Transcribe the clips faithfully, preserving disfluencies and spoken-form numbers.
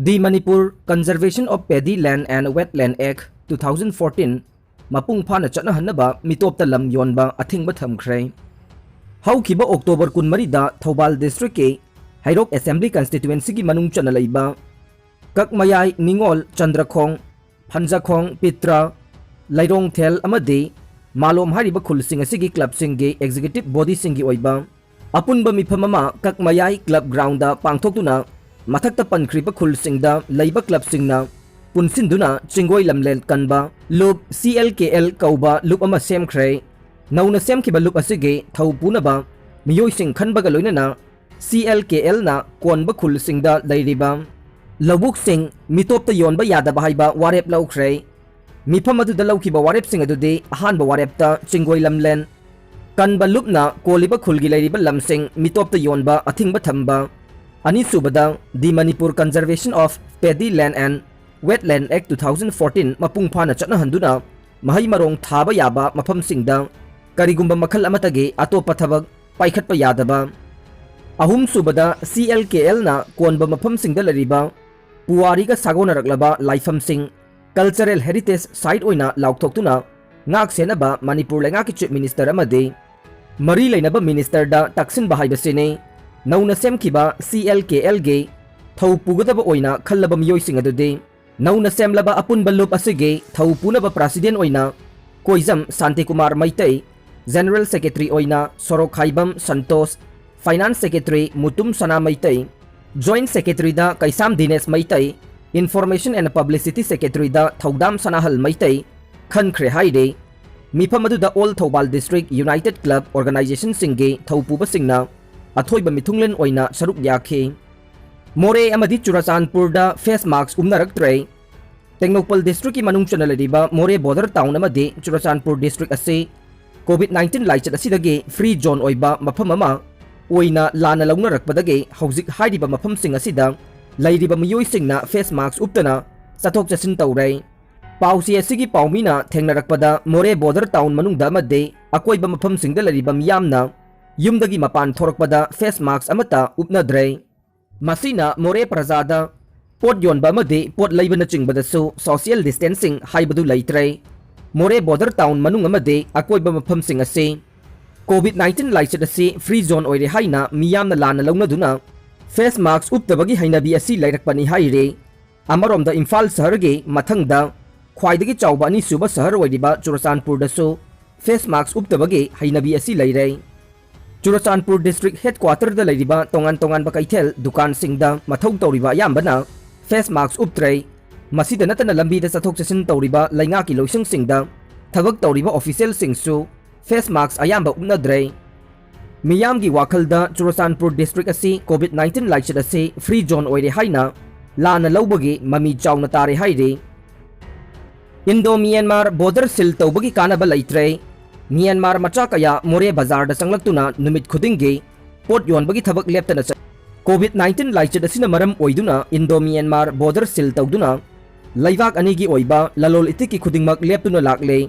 The Manipur Conservation of Paddy Land and Wetland Act two thousand fourteen ꯃꯄꯨꯡ ꯐꯥꯅ ꯆꯠꯅꯍꯟꯅꯕ ꯃꯤꯇꯣꯞꯇ ꯂꯝ ꯌꯣꯟꯕ ꯑꯊꯤꯡꯕ ꯊꯝꯈ꯭ꯔꯦ꯫ ꯍꯧꯈꯤꯕ ꯑꯣꯛꯇꯣꯕꯔ ꯀꯨꯟꯃꯔꯤꯗ ꯊꯧꯕꯥꯜ ꯗꯤꯁꯇ꯭ꯔꯤꯛꯀꯤ ꯍꯩꯔꯣꯛ ꯑꯦꯁꯦꯝꯕ꯭ꯂꯤ ꯀꯟꯁꯇꯤꯇ꯭ꯋꯦꯟꯁꯤꯒꯤ ꯃꯅꯨꯡ ꯆꯟꯅ ꯂꯩꯕ ꯀꯛꯃꯌꯥꯏ, ꯅꯤꯉꯣꯜ, ꯆꯟꯗ꯭ꯔꯈꯣꯡ, ꯐꯟꯖꯈꯣꯡ, ꯄꯤꯇ꯭ꯔ, ꯂꯩꯔꯣꯡꯊꯦꯜ ꯑꯃꯗꯤ ꯃꯥꯂꯣꯝ ꯍꯥꯏꯔꯤꯕ ꯈꯨꯜꯁꯤꯡ ꯑꯁꯤꯒꯤ ꯀ꯭ꯂꯕꯁꯤꯡꯒꯤ ꯑꯦꯛꯖꯤꯀ꯭ꯌꯨꯇꯤꯚ ꯕꯣꯗꯤꯁꯤꯡꯒꯤ ꯑꯣꯏꯕ ꯑꯄꯨꯟꯕ ꯃꯤꯐꯝ ꯑꯃ ꯀꯛꯃꯌꯥꯏ ꯀ꯭ꯂꯕ ꯒ꯭ꯔꯥꯎꯟꯗ ꯄꯥꯡꯊꯣꯛꯇꯨꯅ ꯃꯊꯛꯇ ꯄꯟꯈ꯭ꯔꯤꯕ ꯈꯨꯜꯁꯤꯡꯗ ꯂꯩꯕ ꯀ꯭ꯂꯕꯁꯤꯡꯅ ꯄꯨꯟꯁꯤꯟꯗꯨꯅ ꯆꯤꯡꯒꯣꯏ ꯂꯝꯂꯦꯟ ꯀꯟꯕ ꯂꯨꯞ, ꯁꯤ ꯑꯦꯜ ꯀꯦ ꯑꯦꯜ ꯀꯧꯕ ꯂꯨꯞ ꯑꯃ ꯁꯦꯝꯈ꯭ꯔꯦ꯫ ꯅꯧꯅ ꯁꯦꯝꯈꯤꯕ ꯂꯨꯞ ꯑꯁꯤꯒꯤ ꯊꯧ ꯄꯨꯅꯕ ꯃꯤꯑꯣꯏꯁꯤꯡ ꯈꯟꯕꯒ ꯂꯣꯏꯅꯅ ꯁꯤ ꯑꯦꯜ ꯀꯦ ꯑꯦꯜꯅ ꯀꯣꯟꯕ ꯈꯨꯜꯁꯤꯡꯗ ꯂꯩꯔꯤꯕ ꯂꯧꯕꯨꯛꯁꯤꯡ ꯃꯤꯇꯣꯞꯇ ꯌꯣꯟꯕ ꯌꯥꯗꯕ ꯍꯥꯏꯕ ꯋꯥꯔꯦꯞ ꯂꯧꯈ꯭ꯔꯦ꯫ ꯃꯤꯐꯝ ꯑꯗꯨꯗ ꯂꯧꯈꯤꯕ ꯋꯥꯔꯦꯞꯁꯤꯡ ꯑꯗꯨꯗꯤ: ꯑꯍꯥꯟꯕ ꯋꯥꯔꯦꯞꯇ ꯆꯤꯡꯒꯣꯏ ꯂꯝꯂꯦꯟ ꯀꯟꯕ ꯂꯨꯞꯅ ꯀꯣꯜꯂꯤꯕ ꯈꯨꯜꯒꯤ ꯂꯩꯔꯤꯕ ꯂꯝꯁꯤꯡ ꯃꯤꯇꯣꯞꯇ ꯌꯣꯟꯕ ꯑꯊꯤꯡꯕ ꯊꯝꯕ, ꯑꯅꯤꯁꯨꯕꯗ The Manipur Conservation of Paddy Land and Wetland Act two thousand fourteen ꯃꯄꯨꯡ ꯐꯥꯅ ꯆꯠꯅꯍꯟꯗꯨꯅ ꯃꯍꯩ ꯃꯔꯣꯡ ꯊꯥꯕ ꯌꯥꯕ ꯃꯐꯝꯁꯤꯡꯗ ꯀꯔꯤꯒꯨꯝꯕ ꯃꯈꯜ ꯑꯃꯠꯇꯒꯤ ꯑꯇꯣꯞꯄ ꯊꯕꯛ ꯄꯥꯏꯈꯠꯄ ꯌꯥꯗꯕ, ꯑꯍꯨꯝꯁꯨꯕꯗ ꯁꯤ ꯑꯦꯜ ꯀꯦ ꯑꯦꯜꯅ ꯀꯣꯟꯕ ꯃꯐꯝꯁꯤꯡꯗ ꯂꯩꯔꯤꯕ ꯄꯨꯋꯥꯔꯤꯒ ꯁꯥꯒꯣꯟꯅꯔꯛꯂꯕ ꯂꯥꯏꯐꯝꯁꯤꯡ cultural heritage site ꯑꯣꯏꯅ ꯂꯥꯎꯊꯣꯛꯇꯨꯅ ꯉꯥꯛ ꯁꯦꯟꯅꯕ ꯃꯅꯤꯄꯨꯔ ꯂꯩꯉꯥꯛꯀꯤ ꯆꯤꯐ ꯃꯤꯅꯤꯁꯇꯔ ꯑꯃꯗꯤ ꯃꯔꯤ ꯂꯩꯅꯕ ꯃꯤꯅꯤꯁꯇꯔꯗ ꯇꯛꯁꯤꯟꯕ ꯍꯥꯏꯕꯁꯤꯅꯤ꯫ ꯅꯧꯅ ꯁꯦꯝꯈꯤꯕ ꯁꯤ ꯑꯦꯜ ꯀꯦ ꯑꯦꯜꯒꯤ ꯊꯧ ꯄꯨꯒꯗꯕ ꯑꯣꯏꯅ ꯈꯜꯂꯕ ꯃꯤꯑꯣꯏꯁꯤꯡ ꯑꯗꯨꯗꯤ: ꯅꯧꯅ ꯁꯦꯝꯂꯕ ꯑꯄꯨꯟꯕ ꯂꯨꯞ ꯑꯁꯤꯒꯤ ꯊꯧ ꯄꯨꯅꯕ ꯄ꯭ꯔꯁꯤꯗꯦꯟ ꯑꯣꯏꯅ ꯀꯣꯏꯖꯝ ꯁꯥꯟꯇꯤꯀꯨꯃꯥꯔ ꯃꯩꯇꯩ, ꯖꯦꯅꯔꯦꯜ ꯁꯦꯀ꯭ꯔꯦꯇꯔꯤ ꯑꯣꯏꯅ Sorokhaibam Santosh, finance secretary Mutum Sana Meitei, joint ꯁꯦꯀ꯭ꯔꯦꯇꯔꯤꯗ Keisam Dinesh Meitei, information and publicity ꯁꯦꯀ꯭ꯔꯦꯇꯔꯤꯗ ꯊꯧꯗꯥꯝ ꯁꯅꯥꯍꯜ ꯃꯩꯇꯩ ꯈꯟꯈ꯭ꯔꯦ ꯍꯥꯏꯔꯤ꯫ ꯃꯤꯐꯝ ꯑꯗꯨꯗ all Thoubal district united club ꯑꯣꯔꯒꯅꯥꯏꯖꯦꯁꯟꯁꯤꯡꯒꯤ ꯊꯧꯄꯨꯕꯁꯤꯡꯅ ꯑꯊꯣꯏꯕ ꯃꯤꯊꯨꯡꯂꯦꯟ ꯑꯣꯏꯅ ꯁꯔꯨꯛ ꯌꯥꯈꯤ꯫ ꯃꯣꯔꯦ ꯑꯃꯗꯤ ꯆꯨꯔꯥꯆꯥꯟꯄꯨꯔꯗ ꯐꯦꯁ ꯃꯥꯛꯁ ꯎꯞꯅꯔꯛꯇ꯭ꯔꯦ꯫ ꯇꯦꯡꯅꯧꯄꯜ ꯗꯤꯁꯇ꯭ꯔꯤꯛꯀꯤ ꯃꯅꯨꯡ ꯆꯟꯅ ꯂꯩꯔꯤꯕ ꯃꯣꯔꯦ ꯕꯣꯔꯗꯔ ꯇꯥꯎꯟ ꯑꯃꯗꯤ ꯆꯨꯔꯥꯆꯥꯟꯄꯨꯔ ꯗꯤꯁꯇ꯭ꯔꯤꯛ ꯑꯁꯤ ꯀꯣꯚꯤꯗ ꯅꯥꯏꯟꯇꯤꯟ ꯂꯥꯏꯆꯠ ꯑꯁꯤꯗꯒꯤ ꯐ꯭ꯔꯤ ꯖꯣꯟ ꯑꯣꯏꯕ ꯃꯐꯝ ꯑꯃ ꯑꯣꯏꯅ ꯂꯥꯟꯅ ꯂꯧꯅꯔꯛꯄꯗꯒꯤ ꯍꯧꯖꯤꯛ ꯍꯥꯏꯔꯤꯕ ꯃꯐꯝꯁꯤꯡ ꯑꯁꯤꯗ ꯂꯩꯔꯤꯕ ꯃꯤꯑꯣꯏꯁꯤꯡꯅ ꯐꯦꯁ ꯃꯥꯛꯁ ꯎꯞꯇꯅ ꯆꯠꯊꯣꯛ ꯆꯠꯁꯤꯟ ꯇꯧꯔꯦ꯫ ꯄꯥꯎꯆꯦ ꯑꯁꯤꯒꯤ ꯄꯥꯎꯃꯤꯅ ꯊꯦꯡꯅꯔꯛꯄꯗ ꯃꯣꯔꯦ ꯕꯣꯔꯗꯔ ꯇꯥꯎꯟ ꯃꯅꯨꯡꯗ ꯑꯃꯗꯤ ꯑꯀꯣꯏꯕ ꯃꯐꯝꯁꯤꯡꯗ ꯂꯩꯔꯤꯕ ꯃꯤꯌꯥꯝꯅ ꯌꯨꯝꯗꯒꯤ ꯃꯄꯥꯟ ꯊꯣꯔꯛꯄꯗ ꯐꯦꯁ ꯃꯥꯛꯁ ꯑꯃꯠꯇ ꯎꯞꯅꯗ꯭ꯔꯦ꯫ ꯃꯁꯤꯅ ꯃꯣꯔꯦ ꯄ꯭ꯔꯖꯥꯗ ꯄꯣꯠ ꯌꯣꯟꯕ ꯑꯃꯗꯤ ꯄꯣꯠ ꯂꯩꯕꯅꯆꯤꯡꯕꯗꯁꯨ social distancing ꯍꯥꯏꯕꯗꯨ ꯂꯩꯇ꯭ꯔꯦ꯫ ꯃꯣꯔꯦ border town ꯃꯅꯨꯡ ꯑꯃꯗꯤ ꯑꯀꯣꯏꯕ ꯃꯐꯝꯁꯤꯡ ꯑꯁꯤ COVID nineteen ꯂꯥꯏꯆꯠ ꯑꯁꯤ free zone ꯑꯣꯏꯔꯦ ꯍꯥꯏꯅ ꯃꯤꯌꯥꯝꯅ ꯂꯥꯟꯅ ꯂꯧꯅꯗꯨꯅ face mask ꯎꯞꯇꯕꯒꯤ ꯍꯩꯅꯕꯤ ꯑꯁꯤ ꯂꯩꯔꯛꯄꯅꯤ ꯍꯥꯏꯔꯤ꯫ ꯑꯃꯔꯣꯝꯗ ꯏꯝꯐꯥꯜ ꯁꯍꯔꯒꯤ ꯃꯊꯪꯗ ꯈ꯭ꯋꯥꯏꯗꯒꯤ ꯆꯥꯎꯕ ꯑꯅꯤꯁꯨꯕ ꯁꯍꯔ ꯑꯣꯏꯔꯤꯕ ꯆꯨꯔꯆꯥꯟꯄꯨꯔꯗꯁꯨ face mask ꯎꯞꯇꯕꯒꯤ ꯍꯩꯅꯕꯤ ꯑꯁꯤ ꯂꯩꯔꯦ꯫ ꯆꯨꯔꯆꯥꯟꯄꯨꯔ district headquarterꯗ ꯂꯩꯔꯤꯕ ꯇꯣꯉꯥꯟ ꯇꯣꯉꯥꯟꯕ ꯀꯩꯊꯦꯜ ꯗꯨꯀꯥꯟꯁꯤꯡꯗ ꯃꯊꯧ ꯇꯧꯔꯤꯕ ꯑꯌꯥꯝꯕꯅ face mask ꯎꯞꯇ꯭ꯔꯦ꯫ ꯃꯁꯤꯗ ꯅꯠꯇꯅ ꯂꯝꯕꯤꯗ ꯆꯠꯊꯣꯛ ꯆꯠꯁꯤꯟ ꯇꯧꯔꯤꯕ ꯂꯩꯉꯥꯛꯀꯤ ꯂꯣꯏꯁꯪꯁꯤꯡꯗ ꯊꯕꯛ ꯇꯧꯔꯤꯕ officialꯁꯤꯡꯁꯨ face mask ꯑꯌꯥꯝꯕ ꯎꯞꯅꯗ꯭ꯔꯦ꯫ ꯃꯤꯌꯥꯝꯒꯤ ꯋꯥꯈꯜꯗ ꯆꯨꯔꯆꯥꯟꯄꯨꯔ district ꯑꯁꯤ COVID nineteen ꯂꯥꯏꯆꯠ ꯑꯁꯤ free zone ꯑꯣꯏꯔꯦ ꯍꯥꯏꯅ ꯂꯥꯟꯅ ꯂꯧꯕꯒꯤ ꯃꯃꯤ ꯆꯥꯎꯅ ꯇꯥꯔꯦ ꯍꯥꯏꯔꯤ꯫ Indo Myanmar border seal ꯇꯧꯕꯒꯤ ꯀꯥꯟꯅꯕ ꯂꯩꯇ꯭ꯔꯦ꯫ ꯃ꯭ꯌꯥꯟꯃꯥꯔ ꯃꯆꯥ ꯀꯌꯥ ꯃꯣꯔꯦ ꯕꯖꯥꯔꯗ ꯆꯪꯂꯛꯇꯨꯅ ꯅꯨꯃꯤꯠ ꯈꯨꯗꯤꯡꯒꯤ ꯄꯣꯠ ꯌꯣꯟꯕꯒꯤ ꯊꯕꯛ ꯂꯦꯞꯇꯅ ꯆꯠ-, COVID nineteen ꯂꯥꯏꯆꯠ ꯑꯁꯤꯅ ꯃꯔꯝ ꯑꯣꯏꯗꯨꯅ Indo Myanmar border seal ꯇꯧꯗꯨꯅ ꯂꯩꯕꯥꯛ ꯑꯅꯤꯒꯤ ꯑꯣꯏꯕ ꯂꯂꯣꯜ ꯏꯇꯤꯛꯀꯤ ꯈꯨꯗꯤꯡꯃꯛ ꯂꯦꯞꯇꯨꯅ ꯂꯥꯛꯂꯦ꯫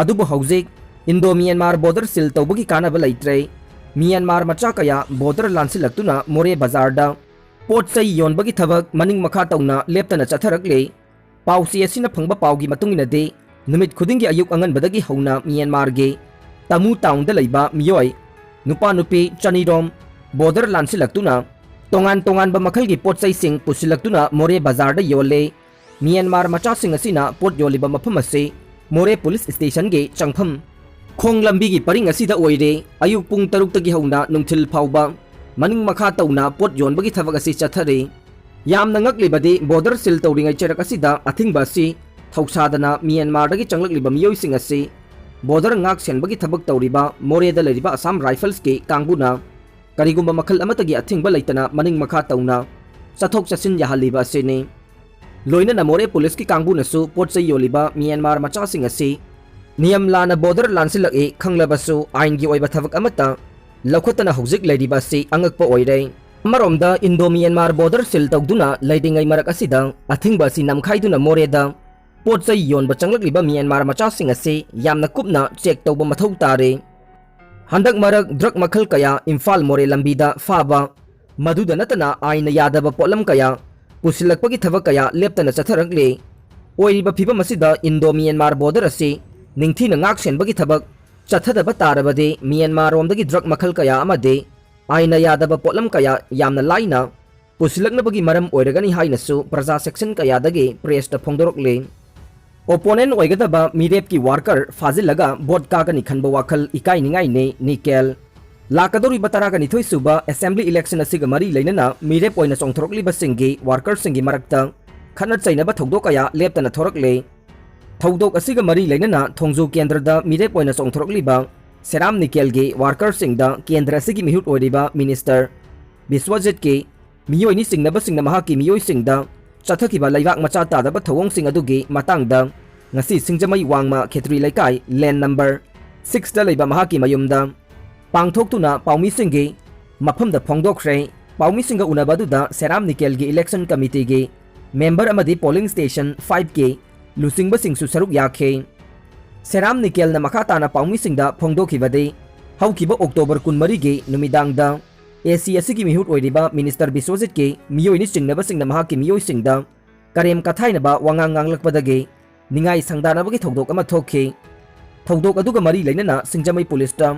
ꯑꯗꯨꯕꯨ ꯍꯧꯖꯤꯛ Indo Myanmar border seal ꯇꯧꯕꯒꯤ ꯀꯥꯟꯅꯕ ꯂꯩꯇ꯭ꯔꯦ꯫ ꯃ꯭ꯌꯥꯟꯃꯥꯔ ꯃꯆꯥ ꯀꯌꯥ border ꯂꯥꯟꯁꯤꯜꯂꯛꯇꯨꯅ ꯃꯣꯔꯦ ꯕꯖꯥꯔꯗ ꯄꯣꯠ ꯆꯩ ꯌꯣꯟꯕꯒꯤ ꯊꯕꯛ ꯃꯅꯤꯡ ꯃꯈꯥ ꯇꯧꯅ ꯂꯦꯞꯇꯅ ꯆꯠꯊꯔꯛꯂꯦ꯫ ꯄꯥꯎꯆꯦ ꯑꯁꯤꯅ ꯐꯪꯕ ꯄꯥꯎꯒꯤ ꯃꯇꯨꯡ ꯏꯟꯅꯗꯤ, ꯅꯨꯃꯤꯠ ꯈꯨꯗꯤꯡꯒꯤ ꯑꯌꯨꯛ ꯑꯉꯟꯕꯗꯒꯤ ꯍꯧꯅ ꯃ꯭ꯌꯥꯟꯃꯥꯔꯒꯤ ꯇꯥꯃꯨ townꯗ ꯂꯩꯕ ꯃꯤꯑꯣꯏ ꯅꯨꯄꯥ ꯅꯨꯄꯤ ꯆꯅꯤꯔꯣꯝ border ꯂꯥꯟꯁꯤꯜꯂꯛꯇꯨꯅ ꯇꯣꯉꯥꯟ ꯇꯣꯉꯥꯟꯕ ꯃꯈꯜꯒꯤ ꯄꯣꯠ ꯆꯩꯁꯤꯡ ꯄꯨꯁꯤꯜꯂꯛꯇꯨꯅ ꯃꯣꯔꯦ ꯕꯖꯥꯔꯗ ꯌꯣꯜꯂꯦ꯫ ꯃ꯭ꯌꯥꯟꯃꯥꯔ ꯃꯆꯥꯁꯤꯡ ꯑꯁꯤꯅ ꯄꯣꯠ ꯌꯣꯜꯂꯤꯕ ꯃꯐꯝ ꯑꯁꯤ ꯃꯣꯔꯦ police stationꯒꯤ ꯆꯪꯐꯝ ꯈꯣꯡ ꯂꯝꯕꯤꯒꯤ ꯄꯔꯤꯡ ꯑꯁꯤꯗ ꯑꯣꯏꯔꯦ꯫ ꯑꯌꯨꯛ ꯄꯨꯡ ꯇꯔꯨꯛꯇꯒꯤ ꯍꯧꯅ ꯅꯨꯡꯊꯤꯜ ꯐꯥꯎꯕ ꯃꯅꯤꯡ ꯃꯈꯥ ꯇꯧꯅ ꯄꯣꯠ ꯌꯣꯟꯕꯒꯤ ꯊꯕꯛ ꯑꯁꯤ ꯆꯠꯊꯔꯤ꯫ ꯌꯥꯝꯅ ꯉꯛꯂꯤꯕꯗꯤ border seal ꯇꯧꯔꯤꯉꯩ ꯆꯩꯔꯛ ꯑꯁꯤꯗ ꯑꯊꯤꯡꯕ ꯑꯁꯤ ꯊꯧꯁꯥꯗꯅ ꯃ꯭ꯌꯥꯟꯃꯥꯔꯗꯒꯤ ꯆꯪꯂꯛꯂꯤꯕ ꯃꯤꯑꯣꯏꯁꯤꯡ ꯑꯁꯤ border ꯉꯥꯛ ꯁꯦꯟꯕꯒꯤ ꯊꯕꯛ ꯇꯧꯔꯤꯕ ꯃꯣꯔꯦꯗ ꯂꯩꯔꯤꯕ Assam Riflesꯀꯤ ꯀꯥꯡꯕꯨꯅ ꯀꯔꯤꯒꯨꯝꯕ ꯃꯈꯜ ꯑꯃꯠꯇꯒꯤ ꯑꯊꯤꯡꯕ ꯂꯩꯇꯅ ꯃꯅꯤꯡ ꯃꯈꯥ ꯇꯧꯅ ꯆꯠꯊꯣꯛ ꯆꯠꯁꯤꯟ ꯌꯥꯍꯜꯂꯤꯕ ꯑꯁꯤꯅꯤ꯫ ꯂꯣꯏꯅꯅ ꯃꯣꯔꯦ policeꯀꯤ ꯀꯥꯡꯕꯨꯅꯁꯨ ꯄꯣꯠ ꯆꯩ ꯌꯣꯜꯂꯤꯕ ꯃ꯭ꯌꯥꯟꯃꯥꯔ ꯃꯆꯥꯁꯤꯡ ꯑꯁꯤ ꯅꯤꯌꯝ ꯂꯥꯟꯅ border ꯂꯥꯟꯁꯤꯜꯂꯛꯏ ꯈꯪꯂꯕꯁꯨ ꯑꯥꯏꯟꯒꯤ ꯑꯣꯏꯕ ꯊꯕꯛ ꯑꯃꯠꯇ ꯂꯧꯈꯠꯇꯅ ꯍꯧꯖꯤꯛ ꯂꯩꯔꯤꯕ ꯑꯁꯤ ꯑꯉꯛꯄ ꯑꯣꯏꯔꯦ꯫ ꯑꯃꯔꯣꯝꯗ Indo Myanmar border seal ꯇꯧꯗꯨꯅ ꯂꯩꯔꯤꯉꯩ ꯃꯔꯛ ꯑꯁꯤꯗ ꯑꯊꯤꯡꯕ ꯑꯁꯤ ꯅꯝꯈꯥꯏꯗꯨꯅ ꯃꯣꯔꯦꯗ ꯄꯣꯠ ꯆꯩ ꯌꯣꯟꯕ ꯆꯪꯂꯛꯂꯤꯕ ꯃ꯭ꯌꯥꯟꯃꯥꯔ ꯃꯆꯥꯁꯤꯡ ꯑꯁꯤ ꯌꯥꯝꯅ ꯀꯨꯞꯅ check ꯇꯧꯕ ꯃꯊꯧ ꯇꯥꯔꯦ꯫ ꯍꯟꯗꯛ ꯃꯔꯛ drug ꯃꯈꯜ ꯀꯌꯥ ꯏꯝꯐꯥꯜ ꯃꯣꯔꯦ ꯂꯝꯕꯤꯗ ꯐꯥꯕ, ꯃꯗꯨꯗ ꯅꯠꯇꯅ ꯑꯥꯏꯟꯅ ꯌꯥꯗꯕ ꯄꯣꯠꯂꯝ ꯀꯌꯥ ꯄꯨꯁꯤꯜꯂꯛꯄꯒꯤ ꯊꯕꯛ ꯀꯌꯥ ꯂꯦꯞꯇꯅ ꯆꯠꯊꯔꯛꯂꯤ꯫ ꯑꯣꯏꯔꯤꯕ ꯐꯤꯕꯝ ꯑꯁꯤꯗ ꯏꯟꯗꯣ ꯃ꯭ꯌꯥꯟꯃꯥꯔ ꯕꯣꯔꯗꯔ ꯑꯁꯤ ꯅꯤꯡꯊꯤꯅ ꯉꯥꯛ ꯁꯦꯟꯕꯒꯤ ꯊꯕꯛ ꯆꯠꯊꯗꯕ ꯇꯥꯔꯕꯗꯤ ꯃ꯭ꯌꯥꯟꯃꯥꯔ ꯔꯣꯝꯗꯒꯤ ꯗ꯭ꯔꯛ ꯃꯈꯜ ꯀꯌꯥ ꯑꯃꯗꯤ ꯑꯥꯏꯟꯅ ꯌꯥꯗꯕ ꯄꯣꯠꯂꯝ ꯀꯌꯥ ꯌꯥꯝꯅ ꯂꯥꯏꯅ ꯄꯨꯁꯤꯜꯂꯛꯅꯕꯒꯤ ꯃꯔꯝ ꯑꯣꯏꯔꯒꯅꯤ ꯍꯥꯏꯅꯁꯨ ꯄ꯭ꯔꯖꯥ ꯁꯦꯛꯁꯟ ꯀꯌꯥꯗꯒꯤ ꯄ꯭ꯔꯦꯁꯇ ꯐꯣꯡꯗꯣꯔꯛꯂꯤ꯫ ꯑꯣꯄꯣꯅꯦꯟ ꯑꯣꯏꯒꯗꯕ ꯃꯤꯔꯦꯞꯀꯤ ꯋꯥꯔꯀꯔ ꯐꯥꯖꯤꯜꯂꯒ ꯚꯣꯠ ꯀꯥꯒꯅꯤ ꯈꯟꯕ ꯋꯥꯈꯜ ꯏꯀꯥꯏꯅꯤꯡꯉꯥꯏꯅꯤ, ꯅꯤꯀꯦꯜ꯫ ꯂꯥꯛꯀꯗꯧꯔꯤꯕ ꯇꯔꯥꯒ ꯅꯤꯊꯣꯏ ꯁꯨꯕ ꯑꯦꯁꯦꯝꯕ꯭ꯂꯤ ꯏꯂꯦꯛꯁꯟ ꯑꯁꯤꯒ ꯃꯔꯤ ꯂꯩꯅꯅ ꯃꯤꯔꯦꯞ ꯑꯣꯏꯅ ꯆꯣꯡꯊꯣꯔꯛꯂꯤꯕꯁꯤꯡꯒꯤ ꯋꯥꯔꯀꯔꯁꯤꯡꯒꯤ ꯃꯔꯛꯇ ꯈꯠꯅ ꯆꯩꯅꯕ ꯊꯧꯗꯣꯛ ꯀꯌꯥ ꯂꯦꯞꯇꯅ ꯊꯣꯔꯛꯂꯤ꯫ ꯊꯧꯗꯣꯛ ꯑꯁꯤꯒ ꯃꯔꯤ ꯂꯩꯅꯅ ꯊꯣꯡꯖꯨ ꯀꯦꯟꯗ꯭ꯔꯗ ꯃꯤꯔꯦꯞ ꯑꯣꯏꯅ ꯆꯣꯡꯊꯣꯔꯛꯂꯤꯕ ꯁꯦꯔꯥꯝ ꯅꯤꯀꯦꯜꯒꯤ ꯋꯥꯔꯀꯔꯁꯤꯡꯗ ꯀꯦꯟꯗ꯭ꯔ ꯑꯁꯤꯒꯤ ꯃꯤꯍꯨꯠ ꯑꯣꯏꯔꯤꯕ ꯃꯤꯅꯤꯁꯇꯔ ꯕꯤꯁ꯭ꯋꯖꯤꯠꯀꯤ ꯃꯤꯑꯣꯏꯅꯤ ꯆꯤꯡꯅꯕꯁꯤꯡꯅ ꯃꯍꯥꯛꯀꯤ ꯃꯤꯑꯣꯏꯁꯤꯡꯗ ꯆꯠꯊꯈꯤꯕ ꯂꯩꯕꯥꯛ ꯃꯆꯥ ꯇꯥꯗꯕ ꯊꯧꯑꯣꯡꯁꯤꯡ ꯑꯗꯨꯒꯤ ꯃꯇꯥꯡꯗ ꯉꯁꯤ ꯁꯤꯡꯖꯃꯩ ꯋꯥꯡꯃ ꯈꯦꯇ꯭ꯔꯤ ꯂꯩꯀꯥꯏ ꯂꯦꯟ ꯅꯝꯕꯔ ꯁꯤꯛꯁꯇ ꯂꯩꯕ ꯃꯍꯥꯛꯀꯤ ꯃꯌꯨꯝꯗ ꯄꯥꯡꯊꯣꯛꯇꯨꯅ ꯄꯥꯎꯃꯤꯁꯤꯡꯒꯤ ꯃꯐꯝꯗ ꯐꯣꯡꯗꯣꯛꯈ꯭ꯔꯦ꯫ ꯄꯥꯎꯃꯤꯁꯤꯡꯒ ꯎꯅꯕ ꯑꯗꯨꯗ ꯁꯦꯔꯥꯝ ꯅꯤꯀꯦꯜꯒꯤ ꯏꯂꯦꯛꯁꯟ ꯀꯃꯤꯇꯤꯒꯤ ꯃꯦꯝꯕꯔ ꯑꯃꯗꯤ ꯄꯣꯂꯤꯡ ꯁ꯭ꯇꯦꯁꯟ ꯐꯥꯏꯚꯀꯤ ꯂꯨꯆꯤꯡꯕꯁꯤꯡꯁꯨ ꯁꯔꯨꯛ ꯌꯥꯈꯤ꯫ ꯁꯦꯔꯥꯝ ꯅꯤꯀꯦꯜꯅ ꯃꯈꯥ ꯇꯥꯅ ꯄꯥꯎꯃꯤꯁꯤꯡꯗ ꯐꯣꯡꯗꯣꯛꯈꯤꯕꯗꯤ, ꯍꯧꯈꯤꯕ ꯑꯣꯛꯇꯣꯕꯔ ꯀꯨꯟꯃꯔꯤꯒꯤ ꯅꯨꯃꯤꯗꯥꯡꯗ ꯑꯦ ꯁꯤ ꯑꯁꯤꯒꯤ ꯃꯤꯍꯨꯠ ꯑꯣꯏꯔꯤꯕ ꯃꯤꯅꯤꯁꯇꯔ ꯕꯤꯁ꯭ꯋꯖꯤꯠꯀꯤ ꯃꯤꯑꯣꯏꯅꯤ ꯆꯤꯡꯅꯕꯁꯤꯡꯅ ꯃꯍꯥꯛꯀꯤ ꯃꯤꯑꯣꯏꯁꯤꯡꯗ ꯀꯔꯦꯝ ꯀꯊꯥꯏꯅꯕ ꯋꯥꯉꯥꯡ ꯉꯥꯡꯂꯛꯄꯗꯒꯤ ꯅꯤꯡꯉꯥꯏ ꯁꯪꯗꯥꯅꯕꯒꯤ ꯊꯧꯗꯣꯛ ꯑꯃ ꯊꯣꯛꯈꯤ꯫ ꯊꯧꯗꯣꯛ ꯑꯗꯨꯒ ꯃꯔꯤ ꯂꯩꯅꯅ ꯁꯤꯡꯖꯃꯩ ꯄꯨꯂꯤꯁꯇ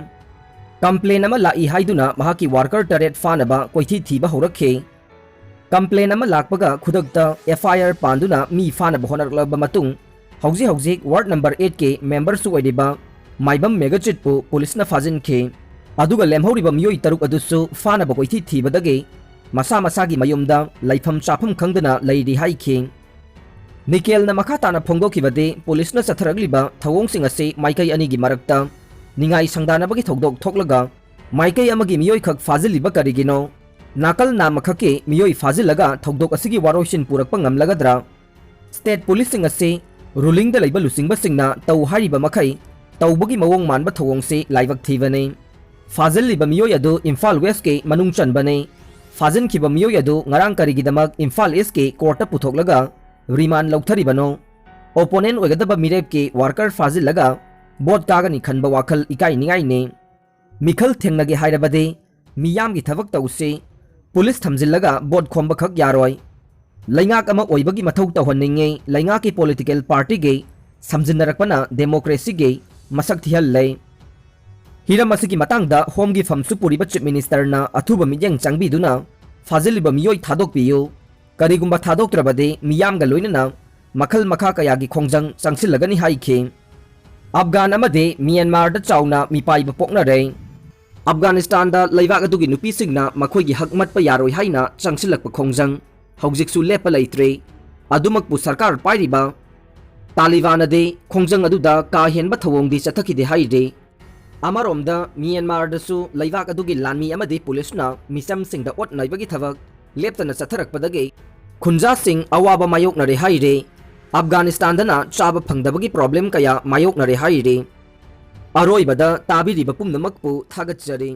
ꯀꯝꯄ꯭ꯂꯦꯟ ꯑꯃ ꯂꯥꯛꯏ ꯍꯥꯏꯗꯨꯅ ꯃꯍꯥꯛꯀꯤ ꯋꯥꯔꯀꯔ ꯇꯔꯦꯠ ꯐꯥꯅꯕ ꯀꯣꯏꯊꯤ ꯊꯤꯕ ꯍꯧꯔꯛꯈꯤ꯫ ꯀꯝꯄ꯭ꯂꯦꯟ ꯑꯃ ꯂꯥꯛꯄꯒ ꯈꯨꯗꯛꯇ ꯑꯦꯐ ꯑꯥꯏ ꯑꯥꯔ ꯄꯥꯟꯗꯨꯅ ꯃꯤ ꯐꯥꯅꯕ ꯍꯣꯠꯅꯔꯛꯂꯕ ꯃꯇꯨꯡ, ꯍꯧꯖꯤꯛ ꯍꯧꯖꯤꯛ ꯋꯥꯔꯗ ꯅꯝꯕꯔ ꯑꯩꯠꯀꯤ ꯃꯦꯝꯕꯔꯁꯨ ꯑꯣꯏꯔꯤꯕ ꯃꯥꯏꯕꯝ ꯃꯦꯒꯆꯤꯠꯄꯨ ꯄꯨꯂꯤꯁꯅ ꯐꯥꯖꯤꯟꯈꯤ꯫ ꯑꯗꯨꯒ ꯂꯦꯝꯍꯧꯔꯤꯕ ꯃꯤꯑꯣꯏ ꯇꯔꯨꯛ ꯑꯗꯨꯁꯨ ꯐꯥꯅꯕ ꯀꯣꯏꯊꯤ ꯊꯤꯕꯗꯒꯤ ꯃꯁꯥ ꯃꯁꯥꯒꯤ ꯃꯌꯨꯝꯗ ꯂꯩꯐꯝ ꯆꯥꯐꯝ ꯈꯪꯗꯅ ꯂꯩꯔꯤ ꯍꯥꯏꯈꯤ꯫ ꯅꯤꯀꯦꯜꯅ ꯃꯈꯥ ꯇꯥꯅ ꯐꯣꯡꯗꯣꯛꯈꯤꯕꯗꯤ, ꯄꯨꯂꯤꯁꯅ ꯆꯠꯊꯔꯛꯂꯤꯕ ꯊꯧꯑꯣꯡꯁꯤꯡ ꯑꯁꯤ ꯃꯥꯏꯀꯩ ꯑꯅꯤꯒꯤ ꯃꯔꯛꯇ ꯅꯤꯡꯉꯥꯏ ꯁꯪꯗꯥꯅꯕꯒꯤ ꯊꯧꯗꯣꯛ ꯊꯣꯛꯂꯒ ꯃꯥꯏꯀꯩ ꯑꯃꯒꯤ ꯃꯤꯑꯣꯏꯈꯛ ꯐꯥꯖꯤꯜꯂꯤꯕ ꯀꯔꯤꯒꯤꯅꯣ? ꯅꯥꯀꯜ ꯅꯥꯝꯃꯈꯛꯀꯤ ꯃꯤꯑꯣꯏ ꯐꯥꯖꯤꯜꯂꯒ ꯊꯧꯗꯣꯛ ꯑꯁꯤꯒꯤ ꯋꯥꯔꯣꯏꯁꯤꯟ ꯄꯨꯔꯛꯄ ꯉꯝꯂꯒꯗ꯭ꯔꯥ? ꯁ꯭ꯇꯦꯠ ꯄꯨꯂꯤꯁꯁꯤꯡ ꯑꯁꯤ ꯔꯨꯂꯤꯡꯗ ꯂꯩꯕ ꯂꯨꯆꯤꯡꯕꯁꯤꯡꯅ ꯇꯧ ꯍꯥꯏꯔꯤꯕ ꯃꯈꯩ ꯇꯧꯕꯒꯤ ꯃꯑꯣꯡ ꯃꯥꯟꯕ ꯊꯧꯑꯣꯡꯁꯤ ꯂꯥꯏꯕꯛ ꯊꯤꯕꯅꯤ꯫ ꯐꯥꯖꯤꯜꯂꯤꯕ ꯃꯤꯑꯣꯏ ꯑꯗꯨ ꯏꯝꯐꯥꯜ ꯋꯦꯁꯀꯤ ꯃꯅꯨꯡ ꯆꯟꯕꯅꯤ꯫ ꯐꯥꯖꯤꯟꯈꯤꯕ ꯃꯤꯑꯣꯏ ꯑꯗꯨ ꯉꯔꯥꯡ ꯀꯔꯤꯒꯤꯗꯃꯛ ꯏꯝꯐꯥꯜ ꯏꯁꯀꯤ ꯀꯣꯔꯠꯇ ꯄꯨꯊꯣꯛꯂꯒ ꯔꯤꯃꯥꯟ ꯂꯧꯊꯔꯤꯕꯅꯣ? ꯑꯣꯄꯣꯅꯦꯟ ꯑꯣꯏꯒꯗꯕ ꯃꯤꯔꯦꯞꯀꯤ ꯋꯥꯔꯀꯔ ꯐꯥꯖꯤꯜꯂꯒ ꯚꯣꯠ ꯀꯥꯒꯅꯤ ꯈꯟꯕ ꯋꯥꯈꯜ ꯏꯀꯥꯏꯅꯤꯡꯉꯥꯏꯅꯤ꯫ ꯃꯤꯈꯜ ꯊꯦꯡꯅꯒꯦ ꯍꯥꯏꯔꯕꯗꯤ ꯃꯤꯌꯥꯝꯒꯤ ꯊꯕꯛ ꯇꯧꯁꯤ꯫ ꯄꯨꯂꯤꯁ ꯊꯝꯖꯤꯜꯂꯒ ꯚꯣꯠ ꯈꯣꯝꯕꯈꯛ ꯌꯥꯔꯣꯏ꯫ ꯂꯩꯉꯥꯛ ꯑꯃ ꯑꯣꯏꯕꯒꯤ ꯃꯊꯧ ꯇꯧꯍꯟꯅꯤꯡꯉꯤ꯫ ꯂꯩꯉꯥꯛꯀꯤ political partyꯒꯤ ꯁꯝꯖꯤꯟꯅꯔꯛꯄꯅ democracyꯒꯤ ꯃꯁꯛ ꯊꯤꯍꯜꯂꯦ꯫ ꯍꯤꯔꯝ ꯑꯁꯤꯒꯤ ꯃꯇꯥꯡꯗ ꯍꯣꯝꯒꯤ ꯐꯝꯁꯨ ꯄꯨꯔꯤꯕ Chief Ministerꯅ ꯑꯊꯨꯕ ꯃꯤꯠꯌꯦꯡ ꯆꯪꯕꯤꯗꯨꯅ ꯐꯥꯖꯤꯜꯂꯤꯕ ꯃꯤꯑꯣꯏ ꯊꯥꯗꯣꯛꯄꯤꯌꯨ꯫ ꯀꯔꯤꯒꯨꯝꯕ ꯊꯥꯗꯣꯛꯇ꯭ꯔꯕꯗꯤ ꯃꯤꯌꯥꯝꯒ ꯂꯣꯏꯅꯅ ꯃꯈꯜ ꯃꯈꯥ ꯀꯌꯥꯒꯤ ꯈꯣꯡꯖꯪ ꯆꯪꯁꯤꯜꯂꯒꯅꯤ ꯍꯥꯏꯈꯤ꯫ ꯑꯐꯒꯥꯟ ꯑꯃꯗꯤ ꯃ꯭ꯌꯥꯟꯃꯥꯔꯗ ꯆꯥꯎꯅ ꯃꯤꯄꯥꯏꯕ ꯄꯣꯛꯅꯔꯦ꯫ ꯑꯐꯒꯥꯅꯤꯁꯇꯥꯟꯗ ꯂꯩꯕꯥꯛ ꯑꯗꯨꯒꯤ ꯅꯨꯄꯤꯁꯤꯡꯅ ꯃꯈꯣꯏꯒꯤ ꯍꯛ ꯃꯠꯄ ꯌꯥꯔꯣꯏ ꯍꯥꯏꯅ ꯆꯪꯁꯤꯜꯂꯛꯄ ꯈꯣꯡꯖꯪ ꯍꯧꯖꯤꯛꯁꯨ ꯂꯦꯞꯄ ꯂꯩꯇ꯭ꯔꯤ꯫ ꯑꯗꯨꯃꯛꯄꯨ ꯁꯔꯀꯥꯔ ꯄꯥꯏꯔꯤꯕ ꯇꯥꯂꯤꯕꯥꯟꯅꯗꯤ ꯈꯣꯡꯖꯪ ꯑꯗꯨꯗ ꯀꯥ ꯍꯦꯟꯕ ꯊꯧꯑꯣꯡꯗꯤ ꯆꯠꯊꯈꯤꯗꯦ ꯍꯥꯏꯔꯤ꯫ ꯑꯃꯔꯣꯝꯗ ꯃ꯭ꯌꯥꯟꯃꯥꯔꯗꯁꯨ ꯂꯩꯕꯥꯛ ꯑꯗꯨꯒꯤ ꯂꯥꯟꯃꯤ ꯑꯃꯗꯤ ꯄꯨꯂꯤꯁꯅ ꯃꯤꯆꯝꯁꯤꯡꯗ ꯑꯣꯠ ꯅꯩꯕꯒꯤ ꯊꯕꯛ ꯂꯦꯞꯇꯅ ꯆꯠꯊꯔꯛꯄꯗꯒꯤ ꯈꯨꯟꯖꯥꯁꯤꯡ ꯑꯋꯥꯕ ꯃꯥꯌꯣꯛꯅꯔꯦ ꯍꯥꯏꯔꯤ꯫ ꯑꯐꯒꯥꯅꯤꯁꯇꯥꯟꯗꯅ ꯆꯥꯕ ꯐꯪꯗꯕꯒꯤ problem ꯀꯌꯥ ꯃꯥꯌꯣꯛꯅꯔꯦ ꯍꯥꯏꯔꯤ꯫ ꯑꯔꯣꯏꯕꯗ ꯇꯥꯕꯤꯔꯤꯕ ꯄꯨꯝꯅꯃꯛꯄꯨ ꯊꯥꯒꯠꯆꯔꯤ꯫